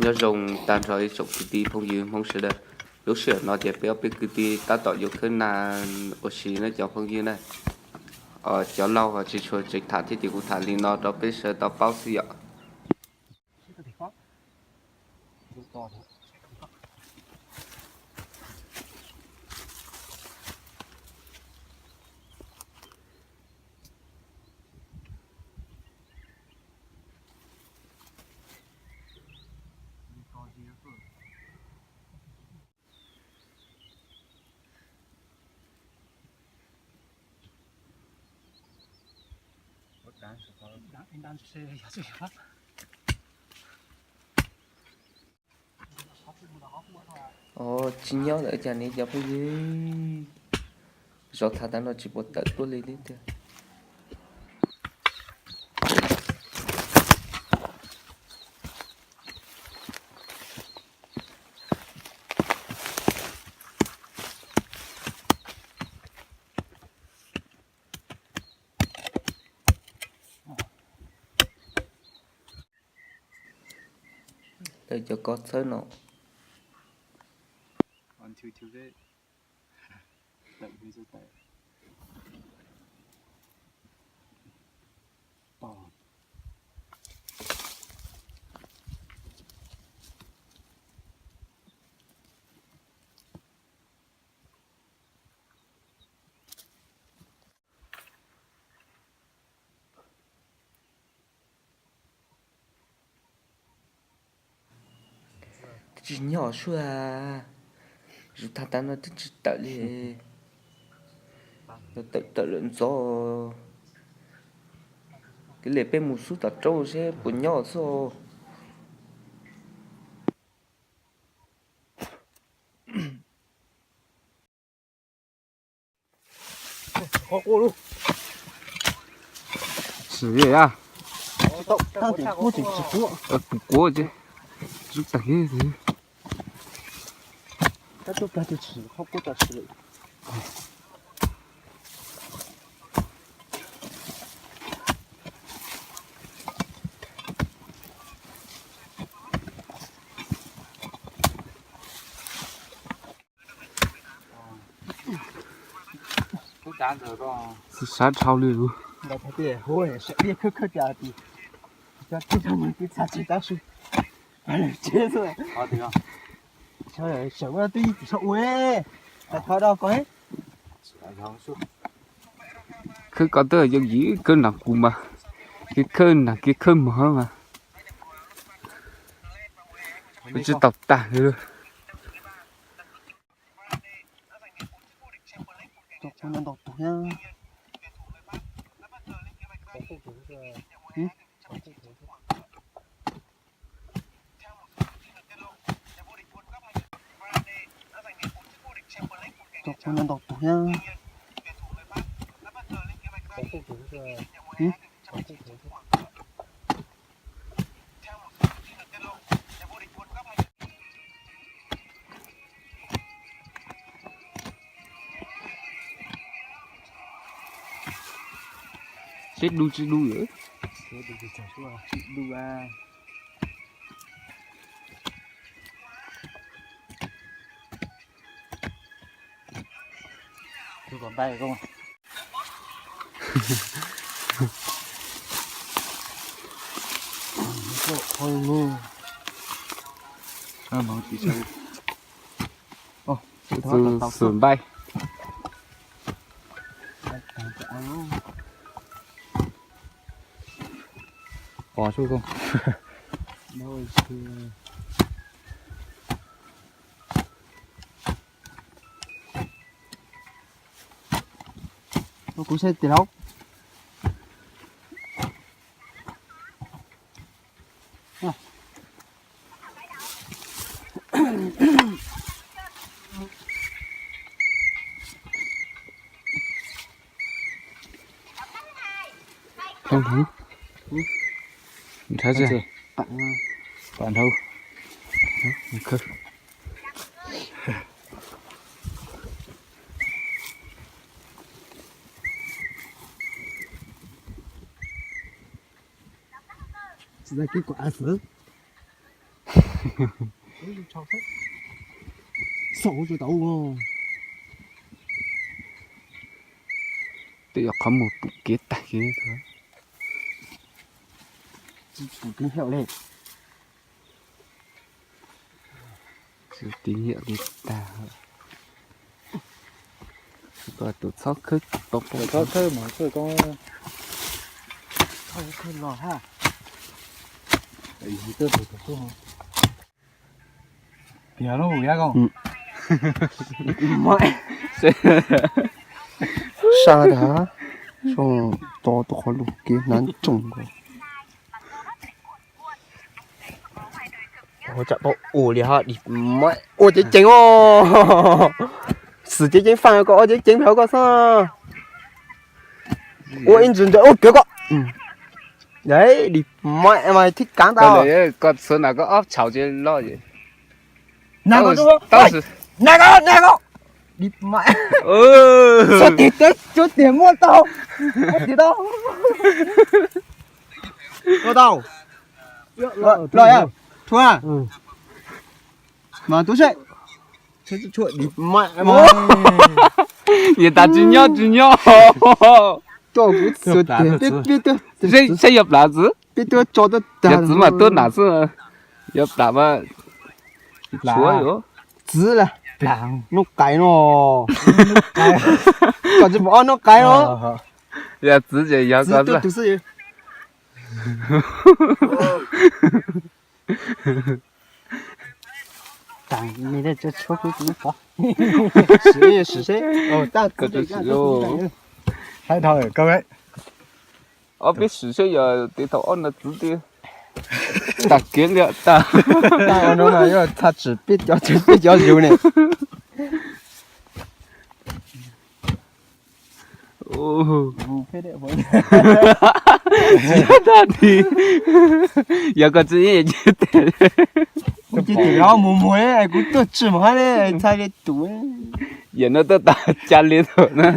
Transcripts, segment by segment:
Nyob zoo tag nrho ib tsoom kwv tij phooj ywg Hmoob sawv daws. Lub sij hawm no ces peb ob peb kwv tij tab tom yuav khawb nag ua si na cov phooj ywg na. Cov laug tsis tshua tseem tham thiab ces kuv tham li no rau peb sawv tau paub xwb yom. Tsis nyob lawm cas ne cov phooj ywg. Zov thav tas no tsis pom tawm tuaj li thiab tiag. Lawv cov koj txhawb no. Twb tsis nyob sua. Zov thav tas no twb tsis tawm li. Tawm tawm lawm ntxov. Cia li peb mus xub tom roob seb puas nyob xwb. Sim a. Kuv quav ces zub tag. Sab dhau li lawm. Khawb koj twb yooj yim, khawb nag kuv mas, kev khawb nag kev khawb mog mas. Tsis tau tag li. Ntau tus thiab. Seb du tsis du lawm. Xwm npaij. Pos sub koj. Kuv saib tias laub. Nrhab tsi? Pam nrhau. Tsis tau kib kuv av xwb. Xauj tau. Twb yuav qhov muag pum kev tag kev. Pum kev hiam li. Tsis tib hiam li tag. Koj tus txhob khawb tau pom. Txhob khawb mas khawb koj. Khawb los ha. Tiag lub ya ko. Sab tas, sab to tus qhov lus kev hnav ntsoog ko. Tsam tau ua li ha, ua ceev ceev os. Xwm ceev ceev faj ko, ua ceev ceev pem hauv ko xwb. Ua ib ntsis ntawd ua kawg ko. Di ma mas thib kav tau. Koj txhua nas koj ob tshauv ces loj ces. Nag ko, nag ko, nag ko. Di ma. Txhua tig teb, txhua tig muaj tau. Tau. Ua tau. Los yog, thua. Mas tub seb. Yog tas tsis nyob tsis nyob. Seb yog plam txwv. Yog txwv mas tuaj nam xwb. Yog plam mas tshuav yuav. Txwv la. Nub qais no. Koj tsis pom ob nub qais no. Yog txwv ces yog ko xwb. Hais dhau kawg. Ob peb sim seb yog tiv thaum ob no txwv tiag. Tag kev li tag. Tag no mas yuav txhaj tsim peb cov, peb cov zus ne. Tsis yog tag ni. Yog koj tsis ib tes. Kuv cia tim no mus mus, kuv tuaj tsis mus hab ne, txhais li tus. Yam no tuaj tas ca li thaum na.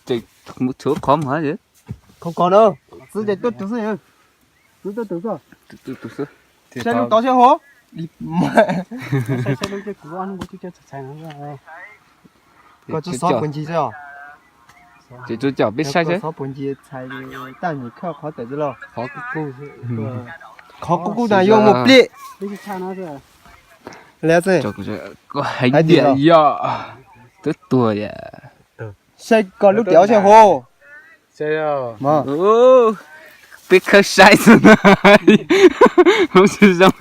Ces mus tshuav qhov mas. Qhov ko na, txwv ces tuaj tus xwb, txwv tuaj tus xwb. Saib lub tod saib hov. Koj tsis xov puag ncig xwb os. Ces tsuas coj peb saib seb. Xov puag ncig txhais tag nyim khawb qhov tawm xwb los. Qhov kuj kuj tas yuav mus pliam. Hais tias yog twb tuag yam. Saib koj lub tiam saib hov. Peb khawb saib xwb na. Zoo.